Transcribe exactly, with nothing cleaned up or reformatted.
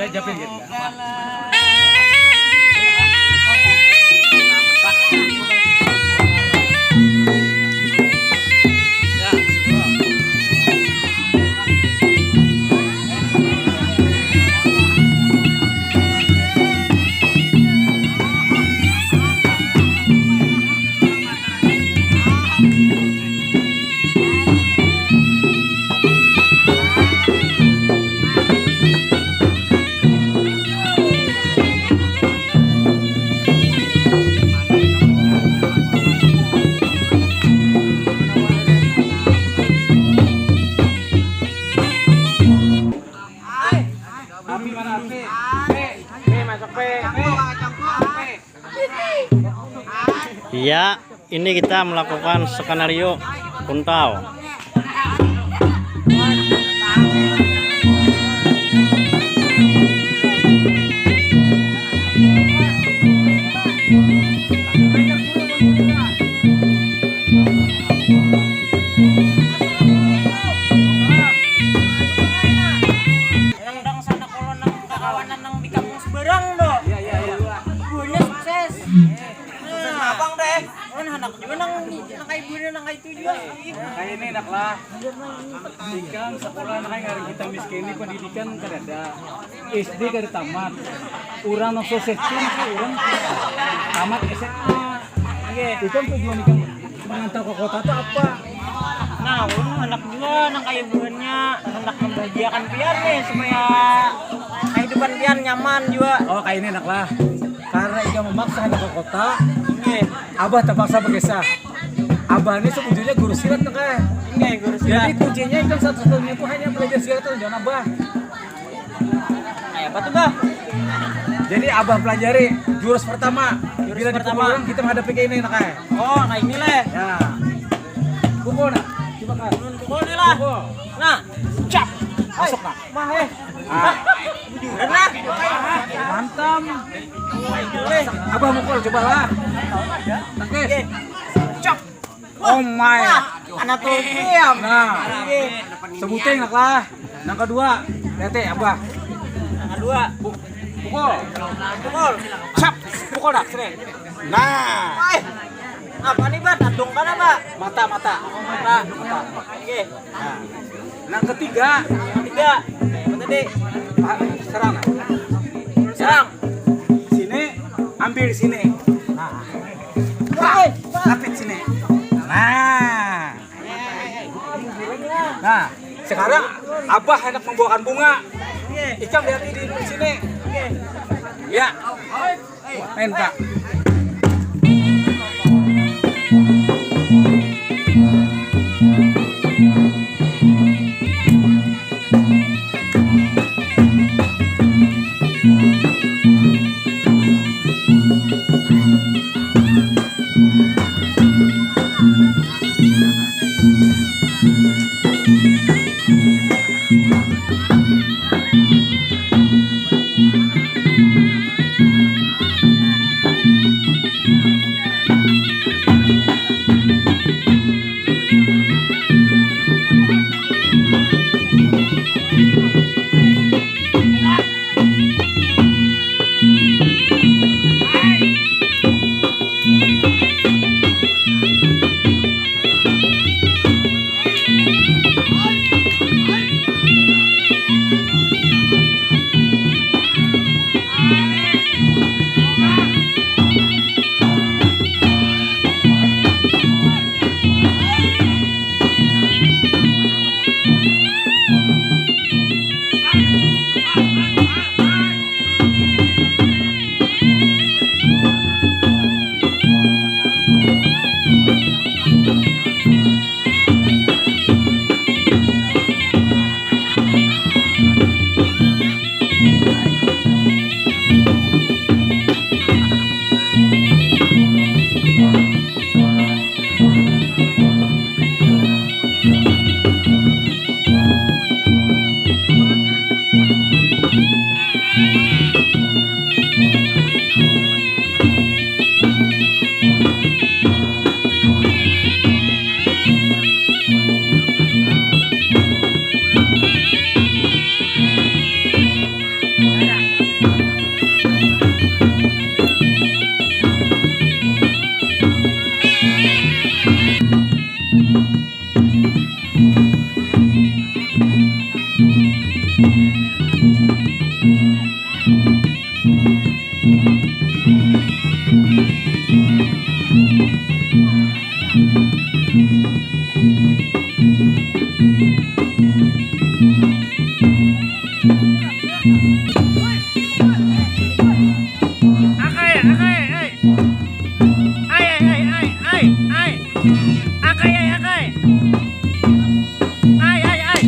Japin gitu. Api mana api? P, P masuk P, P. Iya, ini kita melakukan skenario Kuntau. Nang dang sana kalau nang kakawanan nang di kampung seberang do. Iya, iya, iya. Buahnya sukses. Sukses apa, Deh? Kan anak juga nang, nang kayak buahnya nang kayak itu juga. Kayak ini enak lah. Ikam sekolah nang kayak ngaran kita miskin ini pendidikan kadada. S D kada tamat. Urang nang sukses tu urang tamat S M A. Oke. Ikam tujuan ikam merantau ke kota tu apa? Nah, ulun handak jua nang kaya buhannya, handak membahagiakan pian nih supaya kehidupan pian nyaman jua. Oh, kayak ini enak lah. Karena ikam memaksa handak ke kota, Oke. Abah terpaksa berkisah. Abah ini sebujurnya guru silat nih, Kak. Oke, guru silat. Jadi kuncinya ikam satu-satunya itu hanya belajar silat tu, jangan Abah. Kayak apa tuh, Bah? Jadi Abah pelajari jurus pertama. Jurus Bila pertama. Dipukul orang, kita menghadapi kayak ini, nak, eh. Oh, kayak ini lah. Ya. Pukul, nak. Coba, Kak. Pukul nih lah. Pukul. Nah, cap. Masuk, nak. Mah, eh. Ah. Bujuran lah. Mantap. Abah mukul, coba lah. Tangkis. Oke. Cap. Oh my. Wah, anak tuh diam. Nah, sebuting lah. Yang kedua, lihat ya, Abah. Yang kedua. Pu- pukul. Pukul. Cap. Pukul dah, sini. Nah. Wah, apa nih, Bat? Adung kan apa? Mata, mata. Mata. Mata. Oke. Nah. Yang ketiga. Yang ketiga. Apa tadi? Ah, serang. Serang. Sini, ambil sini. Nah. Wah. Lapit sini. Nah. Nah, sekarang Abah hendak membuahkan bunga. Ikam lihat di sini. Ya. Main, Kak. Akai, akai, ai. Ai, ai, ai, ai, ai, ai. Akai, ai, akai. Ai, ai, ai.